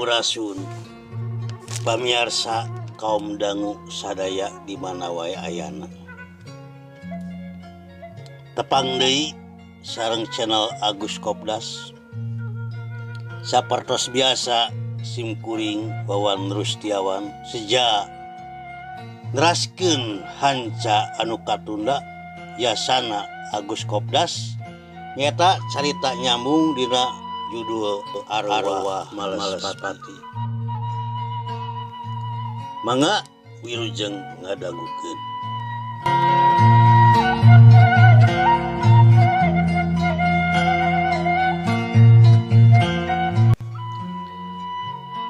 Sampurasun pamiarsa kaum dangu sadaya di mana wae ayana. Tepang deui sareng channel Agus Kopdas. Sapertos biasa simkuring Wawan Rustiawan seja neraskeun hanca anu katunda yasana Agus Kopdas nyata carita nyambung dina judul Arwah Malespati. Mangga wilujeng ngadangukeun.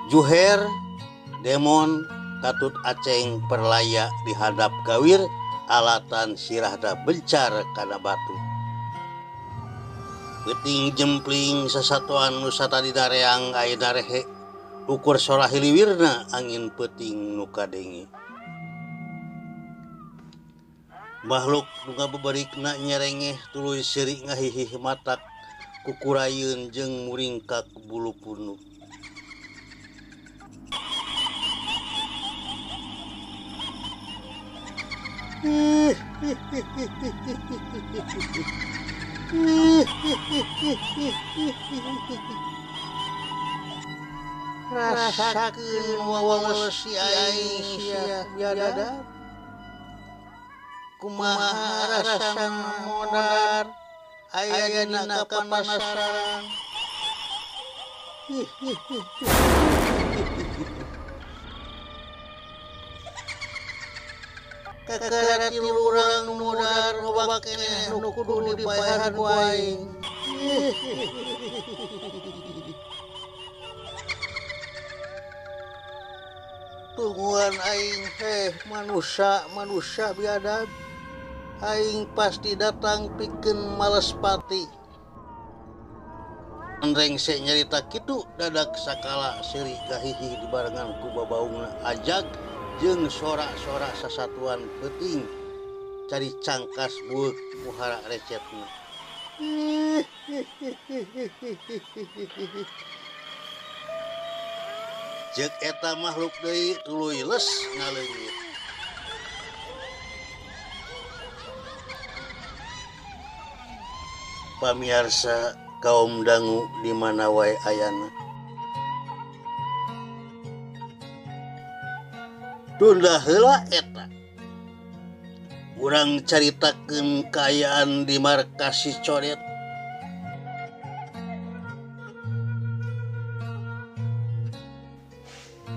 Juher Demon katut Aceng perlaya dihadap gawir alatan sirahna bencar kana batu. Peuting jempling sasatuan nu satadina reang ayeuna rehe ukur sora hiliwirna angin peuting nu kadenge. Makhluk nu ngabeberikna nyerengeh tuluy seuri ngahihih matak kukurayeun jeung muringkak bulu punuk. Rasakeun wawawas si aing sia biadab. Kumaha rasana modar aya dina kapanasaran. Kakara tilu urang nu modar loba keneh nu kudu dipaehan ku aing. Tungguan aing teh manusia biadab. Aing pasti datang pikeun Malespati. Rengse nyarita kitu dadak sakala seuri gahihih dibarengan ku babaungna ajag jeung sora-sora sasatuan peuting cari cangkas bueuk muhara recetna. Ceuk eta makhluk deui tuluy les ngaleungit. Pamiarsa kaum dangu di mana wae ayana. Tunda heula eta. Urang caritakeun kaayaan di markas si Codet.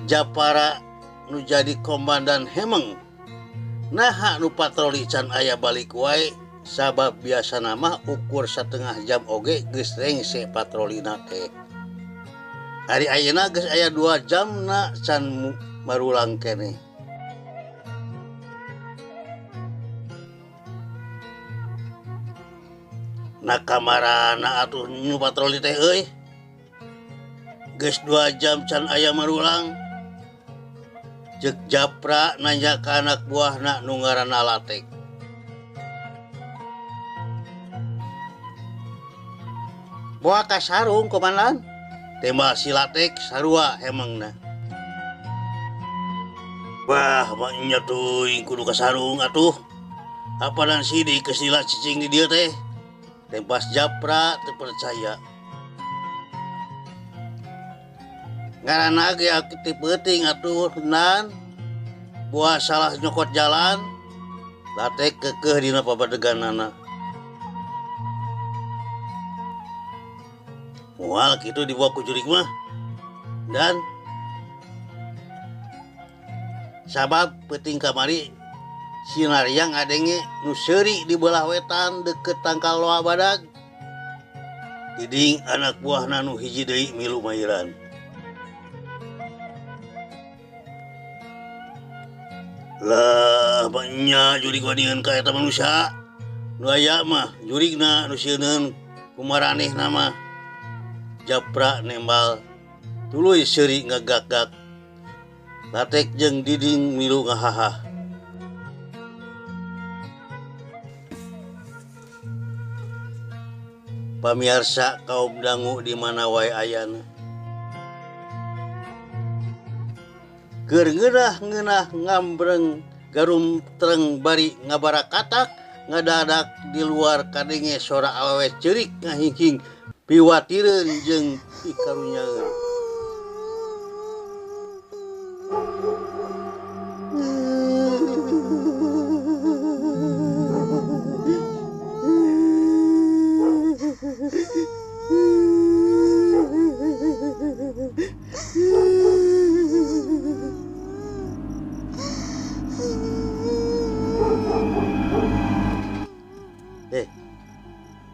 Japara nu jadi komandan hemeng. Naha nu patroli can aya balik wae sabab biasana mah ukur setengah jam oge geus rengse patrolina teh. Ari ayeuna geus aya 2 jam na can marulang keneh. Na kamarana atuh nu patroli teh euy. Geus 2 jam can aya marulang. Ceuk Japra nanya ka anak buahna nu ngaranna Latek. Boa ka sarung komandan. Tembal si Latek sarua hemengna. Wah, maknya teuing kudu ka sarung atuh. Apanan sidik geus lila cicing di dieu teh. Tempas Japra teu percaya. Ngaranna ge ti peuting atuh nan. Buah salah nyokot jalan. Latek kekeuh dina pabadeganana. Moal kitu dibawa ku jurig mah. Dan sabab peuting kamari sinaria ngadenge nu seuri di belah wetan deket tangkal loa badag. Diding anak buahna nu hiji deui milu mairan. Lah banyak jurig wanian ka eta manusia. Nu aya mah jurigna nu sieuneun kumaranehna mah. Japra nembal tuluy seuri ngagak-gak. Latek jeung Diding milu ngahahah. Pamiarsa kaum dangu di mana wae ayana. Keur ngeunah-ngeunah ngambreng garumtreng bari ngabarakatak ngadadak di luar kadenge sora awewe ceurik ngahingking piwatireun jeung pikarunyaeun.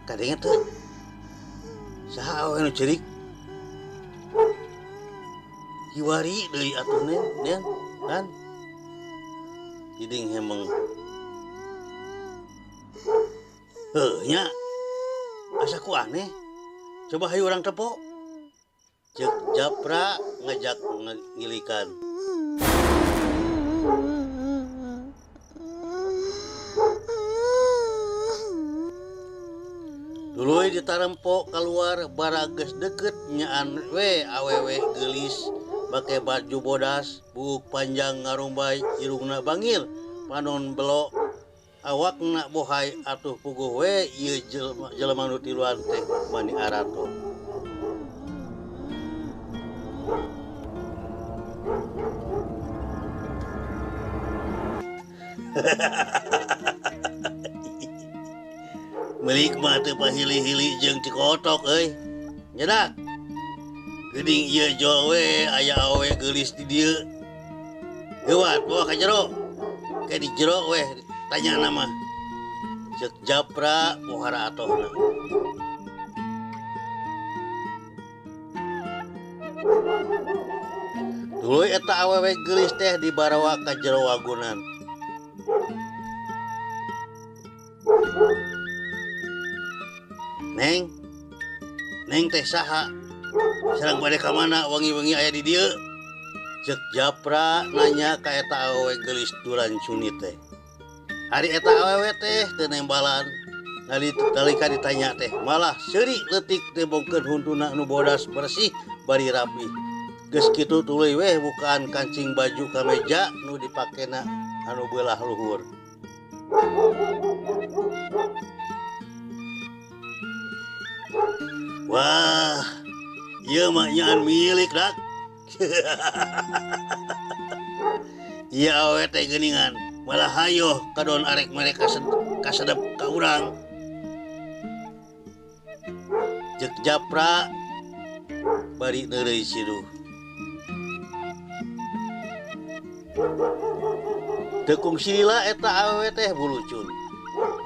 Kadenge teh saha awewe nu ceurik kiwari deui atuh nen nen kan Diding hemeng heuh nya asa ku aneh coba hayu urang tepo ceuk Japra ngajak ngilikan. Tuluy ditarempo keluar bara geus deukeut nyaan we awewe geulis make baju bodas buuk panjang ngarumbay irungna bangir panon belo awakna bohay atuh puguh we ieu jelema nu tiluan teh mani arato. Milik mah teu pahili-hili jeung cikotok euy. Nyedak. Geuning ieu jol we aya awewe geulis di dieu. Geuwat bawa ka jero. Ke di jero we tanya nama. Ceuk Japra pohara atohna. Tuluy eta awewe geulis teh dibarawa ka jero wagunan. Neng, neng teh saha? Sareng bade ka mana wangi-wangi aya di dieu? Ceuk Japra nanya ka eta awewe geulis duran cuni teh. Ari eta awewe teh teu nembalan. Nalika ditanya teh malah seuri leutik teh bongkeun huntuna nu bodas bersih bari rapi. Geus kitu tuluy weh bukaan kancing baju kameja nu dipakena anu beulah luhur. Wah, ieu mah nyaan milik dak. Ieu awewe teh geuningan, malah hayoh kadon arek mereka kasedep ka urang. Ceuk Japra bari neureuy siruh. Teu kungsilila eta awewe teh bulucun.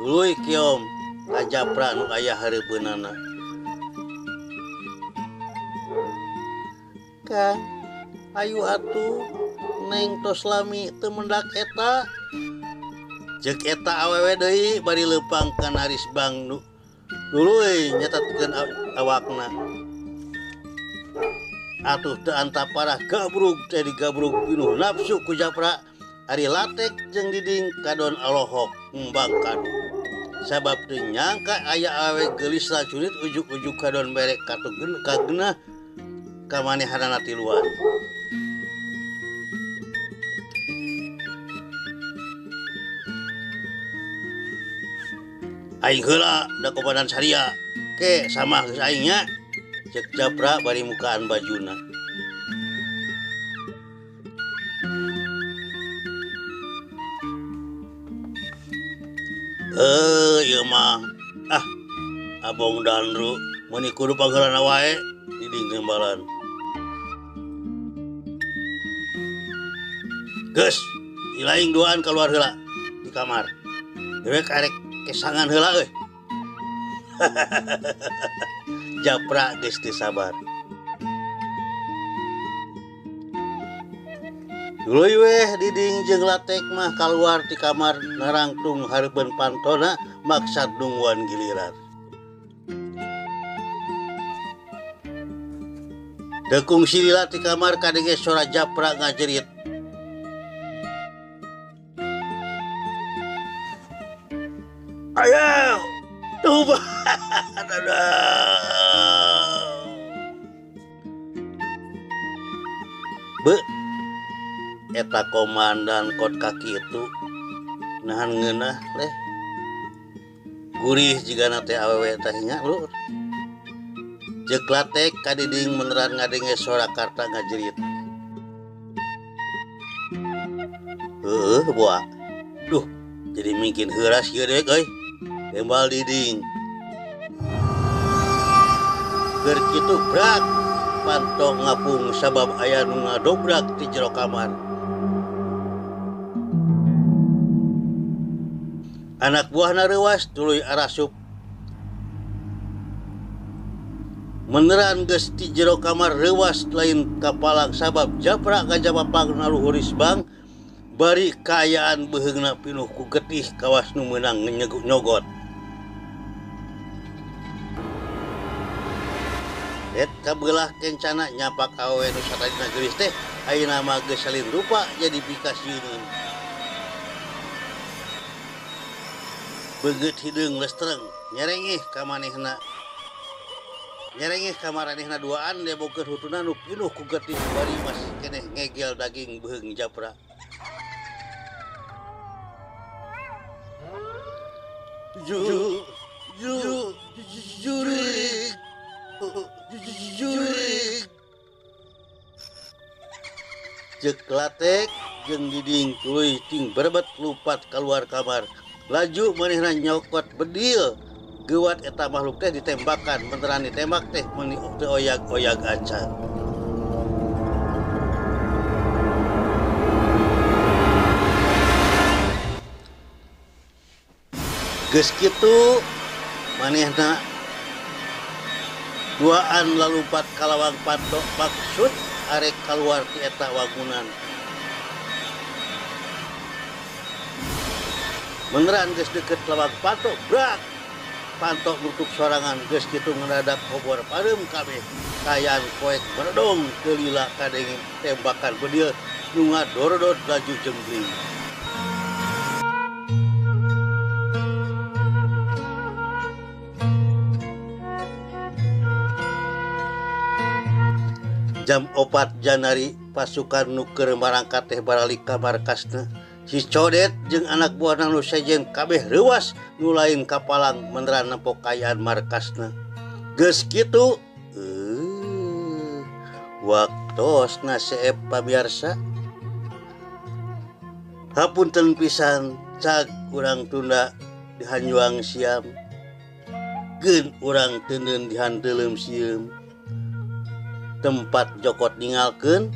Tuluy kiom ka Japra nu aya hareupeunana. Kang, ayu atuh neng tos lami teu mendak eta. Ceuk eta awewe deui bari leumpang ka naris bang nu tuluy nyetetkeun awakna. Atuh teu antaparah gabrug teh digabrug pinuh nafsu ku Japra. Ari Latek jeung Diding kadon alohok embang kadu. Sabab teu nyangka aya awewe geulis racunit ujug-ujug kadon merek kagenah kamanehanana tiluan. Aing heula da komandan saria. Ke sama geus aing nya. Ceuk Japra bari mukaan bajuna. Ieu mah ah Abong Dandru meuni kudu pangheulana wae Diding nembalan. Geus, ilaing duaan keluar heula di kamar. Dewek arek kesangan heula euy. Japra geus teu sabar. Tuluy weh Diding jeung Latek mah kaluar ti kamar narangtung hareupeun pantona maksad nungguan giliran. Dekung silila ti kamar kadenge sora Japra ngajerit. Ayo, tuh. Be, Eta komandan kot kakitu nahan ngeunah leh. Gurih jigana teh awewe teh nya lur. Ceuk Latek ka diding meneran ngadenge sora Karta ngajerit. Heueuh boa. Duh, jadi mingkin heuras ieu dewek euy. Tembal diding. Keur kitu brak panto ngapung sabab aya nu ngadobrak ti jero kamar. Anak buahna reuas tuluy arasup. Meneran geus ti jero kamar reuas lain kapalang sabab japra ngajapapang na luhur risbang bari kaayaan beuheungna pinuh ku getih kawas nu meunang nyogot. Det kabelah kencana nyapak awewe nu satadina geulis teh ayeuna mah geus salin rupa jadi pikasieuneun. Beungeut hideung lestreng nyerengeh ka manehna. Nyerengeh ka maranehna duaan debokeun hutuna nu pinuh ku getih bari masih keneh ngegel daging beuheung japra. Ju ju jurig jurig. Ceuk Latek jeung Diding tuluy ting berebet lupat kaluar kamar. Laju manehna nyokot bedil. Geuwat eta makhluk teh ditembakan, beneran ditembak teh meuni teu oyag-oyag acan. Geus kitu manehna duaan lalumpat ka lawang panto maksud arek kaluar ti eta wangunan. Beneran geus deukeut lawang panto, brak! Panto nutup sorangan geus kitu ngadadak obor pareum kabeh. Kaayaan poek meredong teu lila kadenge tembakan bedil nu ngadorodod laju jembling. Jam 4 Januari pasukan nu keur marangkat teh baralik ka markasna. Si Codet jeung anak buahna nu sejen kabeh reuas nu lain kapalang meneran nempo kaayaan markasna. Geus kitu waktosna seep pamirsa. Hapunten pisan cag urang tunda dihanjuang siam. Geun urang teuneun dihanteuleum sieum. Tempat jokot ningalkeun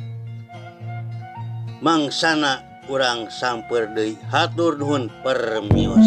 mangsana urang samper deui. Hatur nuhun permios.